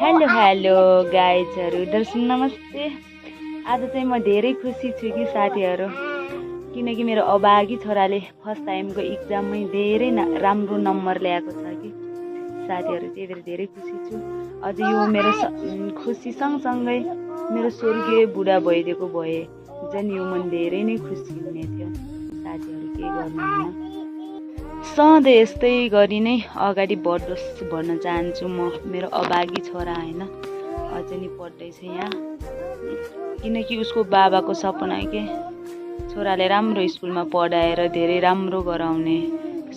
Hello गाइजहरु, दर्शक नमस्ते। आज चाहिँ म धेरै खुसी छु कि साथीहरु, किनकि मेरो अभागी छोराले फर्स्ट टाइमको एक्जाममै धेरै राम्रो नम्बर ल्याएको छ कि साथीहरु। त्यही भएर धेरै खुसी छु। अझ यो मेरो खुसी सँगसँगै मेरो स्वर्गीय बुढा भइदिएको भए झन् यो मन धेरै नै खुसी हुने थियो साथीहरु। के गर्नु हैन, सधैँ यस्तै गरी नै अगाडि बढोस् भन्न चाहन्छु म। मेरो अभागी छोरा हैन, अझै नि पढ्दैछ यहाँ, किनकि उसको बाबाको सपना के छोराले राम्रो स्कुलमा पढाएर धेरै राम्रो गराउने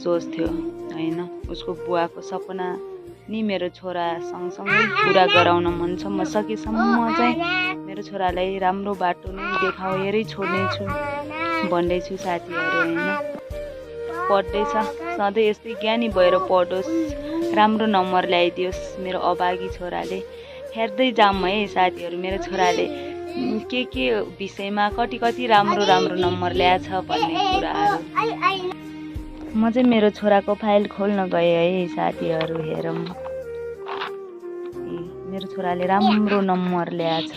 सोच थियो हैन। उसको बुवाको सपना नि मेरो छोरा सँगसँगै पुरा गराउन मन छ। म सकेसम्म चाहिँ मेरो छोरालाई राम्रो बाटो नै देखाएरै छोड्नेछु भन्दैछु साथीहरु हैन। पढ्दैछ, सधैँ यस्तै ज्ञानी भएर पढोस्, राम्रो नम्बर ल्याइदियोस् मेरो अभागी छोराले। हेर्दै जाऊँ है साथीहरु, मेरो छोराले के विषयमा कति राम्रो नम्बर ल्याएछ भन्ने कुराहरु। म चाहिँ मेरो छोराको फाइल खोल्न गएँ है साथीहरु। हेरौँ, मेरो छोराले राम्रो नम्बर ल्याएछ।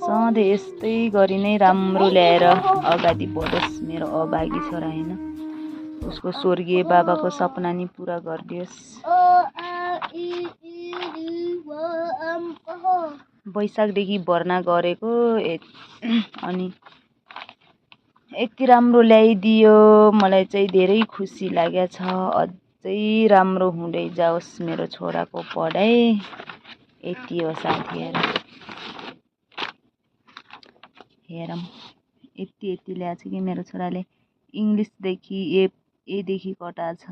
सधैँ यस्तै गरी नै राम्रो ल्याएर अगाडि बढोस् मेरो अभागी छोरा हैन। उसको स्वर्गीय बाबाको सपना नि पुरा गरिदियोस्। वैशाखदेखि भर्ना गरेको अनि यति राम्रो ल्याइदियो, मलाई चाहिँ धेरै खुसी लागेछ। अझै राम्रो हुँदै जाओस् मेरो छोराको पढाइ। यति हो साथीहरु। हेरौँ, यति ल्याएछ कि मेरो छोराले। इङ्ग्लिसदेखि एदेखि कटा छ,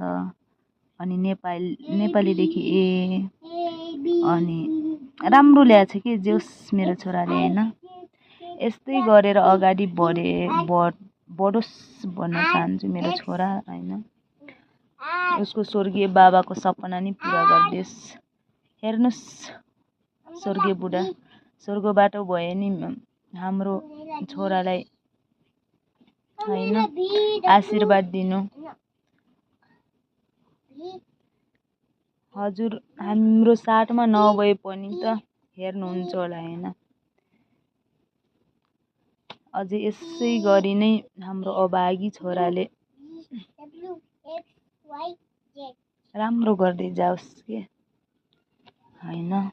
अनि नेपालीदेखि ए, अनि राम्रो ल्याएछ कि जोस् मेरो छोराले हैन। यस्तै गरेर अगाडि बढोस् भन्न चाहन्छु मेरो छोरा हैन। उसको स्वर्गीय बाबाको सपना नि पुरा गरिदियोस्। हेर्नुस् स्वर्गीय बुढा स्वर्गबाट भए नि हाम्रो छोरालाई हैन आशीर्वाद दिनु। हजुर हाम्रो साथमा नभए पनि त हेर्नुहुन्छ होला हैन। अझै यसै गरी नै हाम्रो अभागी छोराले राम्रो गर्दै जाओस् के हैन।